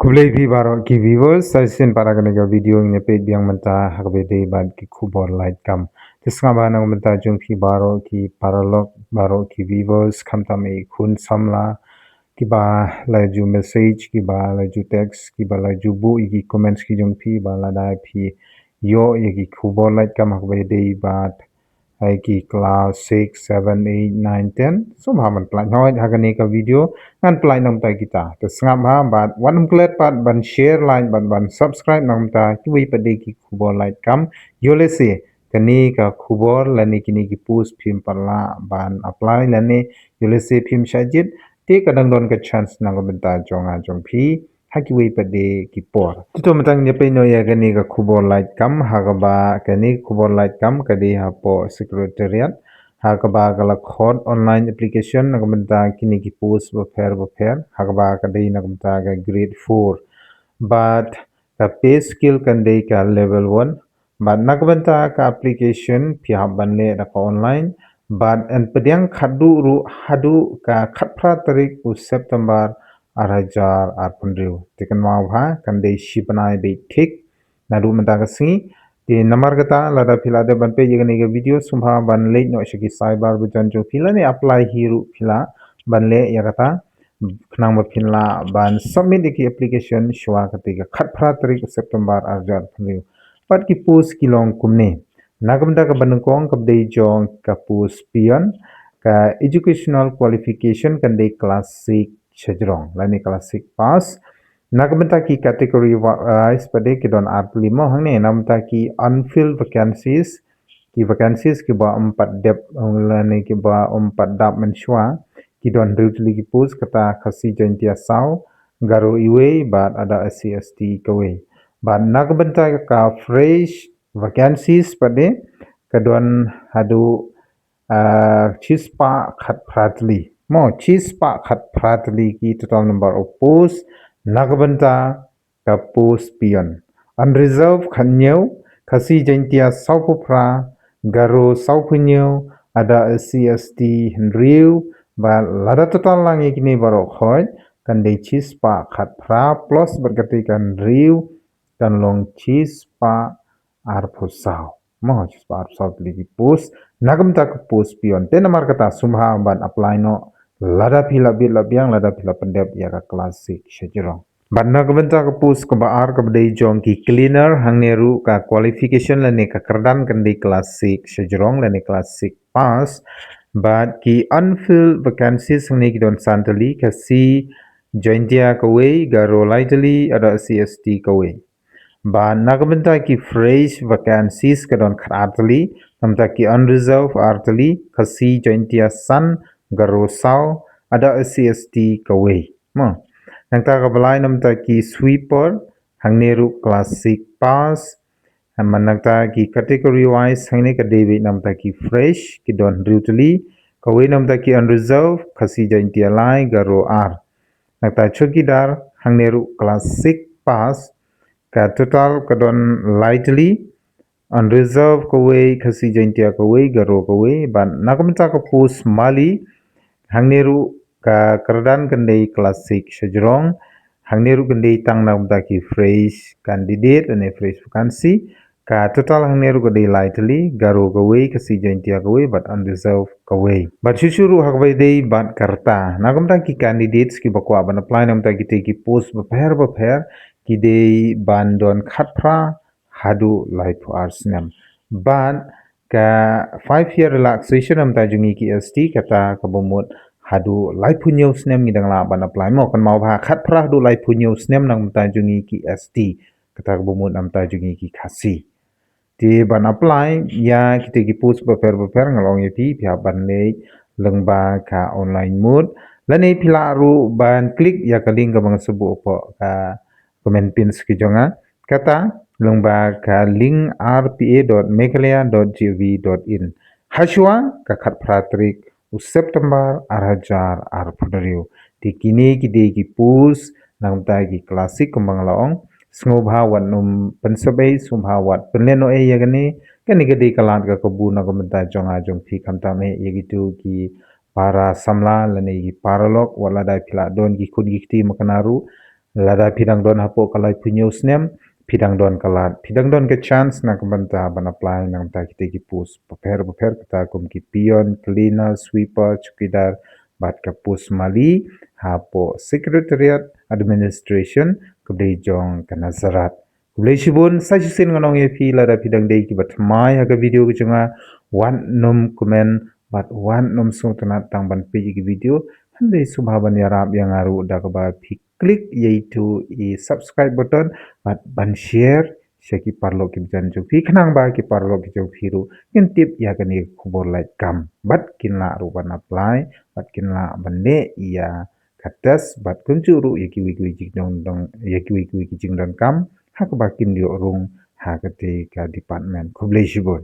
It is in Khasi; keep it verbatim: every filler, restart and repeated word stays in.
Khublei phi baroh ki viewers, sa shisien pat ha kane ka video ngin ïa peit biang mynta ha kaba ïadei bad ki khubor lait kam. Te sngap bha na ka bynta jong phi baroh ki paralok, baroh ki viewers, khamtam eh khun samla kiba la ju message, kiba la ju text, kiba la ju buh ïa ki comments ki jong phi, ba lada phi ïoh ïa ki khubor lait kam ha kaba ïadei bad ha ki class six, seven, eight, nine, ten. Sngewbha ban plie noh ha kane ka video, ngan plie noh mynta kita. Te sngap bha bad wat ym klet pat ban share, like bad ban subscribe noh mynta kiwei pat de ki khubor lait kam. Ïoh lehse kane ka khubor lane kine ki post phim pat lah ban apply lane ïoh lehse phim shah jied, te ka dang don ka chance na ka bynta jong nga jong phi ha kiwei pat de ki por. Te to mynta ngin ïa peit noh ïa kane ka khubor lait kam ha kaba kane ka khubor lait kam ka dei hapoh Secretariat ha kaba ka la khot online application na ka bynta kine ki post bapher bapher ha kaba ka dei na ka bynta ka grade four. Bad ka pay scale kan dei ka level one. Bad na ka bynta ka application phi hap ban leh da ka online. Bad yn pdiang khadduh ruh haduh ka khatphra tarik u September ar hajar arphew hynriew. Te kynmaw bha kan dei shi bnai beit thik naduh mynta ka sngi. Te namar kata lada phi la dep ban peit ïa kane ka video sngewbha ban leit noh sha ki cyber version jong phi lane apply hi ruh phi lah ban leh ïa kata. Khnang ba phin lah ban submit ïa ki application shuwa kata ka khatphra tarik September ar hajar arphew hynriew. Bad ki post ki long kumne. Na ka bynta kaba nyngkong kaba dei jong ka post peon, ka educational qualification kan dei class six shajrong lane class six pass. Na ka bynta ki category wise pat de ki don artylli mo hangne, na ka bynta ki unfilled vacancies, ki vacancies kiba ym pat dep lane kiba ym pat dap mynshuwa, ki don hynriew tylli ki post, kata Khasi Jaintia saw, Garo iwei bad Ada S C S T kawei. Bad na ka bynta ka fresh vacancies pat de ka don haduh ah, shispah khatphra tylli. Mo, shispah khatphra tylli ki total number of post na ka bynta ka post peon. Unreserved khathynñiew, Khasi Jaintia sawphew phra, Garo sawphew hynñiew, Ada S C S T hynriew, bad lada total lang ïa kine baroh khoit kan dei shispah khatphra plus bad kata ka hynriew kan long shispah arphew saw. Mo, shispah arphew saw tylli ki post na ka bynta ka post peon. Te namar kata sngewbha ban apply noh lada phi la bit la biang, lada phi la pyndep ïa ka class six shajrong. Bad na ka bynta ka post kaba ar kaba dei jong ki cleaner, hangne ruh ka qualification lane ka kyrdan kan dei class six shajrong lane class six pass. Bad ki unfilled vacancies hangne ki don san tylli, Khasi Jaintia kawei, Garo lai tylli, Ada S C S T kawei. Bad na ka bynta ki fresh vacancies ka don khatar tylli, na ka bynta ki unreserved ar tylli, Khasi Jaintia san, Garo saw, Ada S C S T kawei. Mo. Nangta kaba lai na ka bynta ki sweeper, hangne ruh class six pass. Bad nangta ki category wise hangne ka dei beit na ka bynta ki fresh, ki don hynriew tylli, kawei na ka bynta ki unreserved, Khasi Jaintia lai, Garo ar. Nangta chowkidar hangne ruh class six pass, ka total ka don lai tylli, unreserved kawei, Khasi Jaintia kawei, Garo kawei, bad na ka bynta ka post mali, hangne ruh ka kyrdan kan dei class six shajrong, hangne ruh kan dei tang na ka bynta ki fresh candidate lane fresh vacancy, ka total hangne ruh ka dei lai tylli, Garo kawei, Khasi Jaintia kawei, bad unreserved kawei. Bad shuh shuh ruh ha kaba ïadei bad ka rta, na ka bynta ki candidates kiba kwah ban apply na ka bynta kita ki post bapher bapher, ki dei ban don khatphra haduh laiphew ar snem. Bad ka five year relaxation na ka bynta jong ngi ki S T, kata kaba mut haduh laiphew hynñiew snem ngi dang lah ban apply. Mo, kynmaw bha, khatphra haduh laiphew hynñiew snem na ka bynta jong ngi ki S T, kata kaba mut na ka bynta jong ngi ki Khasi. Te ban apply ïa kita ki post bapher bapher, nga la ong ïa phi, phi hap ban leit lyngba ka online mode lane phi lah ruh ban click ïa ka link kaba nga sa buh hapoh ka comment pin ki jong nga. Kata lyngba ka link R P A dot meghalaya dot G O V dot in. Hashuwa ka khatphra tarik u September ar hajar arphew hynriew. Te kine ki dei ki post na ka bynta ki class six kumba nga la ong. Sngewbha wat nym pynsep ei, sngewbha wat pynlehnoh ei ïa kane. Kane ka dei ka lad ka kabu na ka bynta jong nga jong phi, khamtam eh ïa kito ki para samla lane ki paralok, wat lada phi la don ki khun ki kti makna ruh, Lada phi dang don hapoh ka laiphew hynñiew snem, phi dang don ka lad, phi dang don ka chance na ka bynta ban apply na ka bynta kitei ki post bapher bapher, kata kum ki peon, cleaner, sweeper, chowkidar, bad ka post mali hapoh Secretariat Administration, kaba dei jong ka Nazareth. Khublei shibun. Sa shisien ngan ong ïa phi, lada phi dang dei kiba thymmai ha ka video ka jong nga, wat nym comment bad wat nym sngewtynnat tang ban peit ïa ki video. Hynrei sngewbha ban ïarap ïa nga ruh da kaba phi click ïa itu i subscribe button bad ban share sha ki paralok kiba jan jong phi, khnang ba ki paralok ki jong phi ruh kin tip ïa kane ka khubor lait kam bad kin lah ruh ban apply bad kin lah ban leh ïa ka test bad kumjuh ruh ïa kiwei kiwei jingdon dong, ïa kiwei kiwei ki jingdonkam ha kaba kin ïoh rung ha katei ka department. Khublei shibun.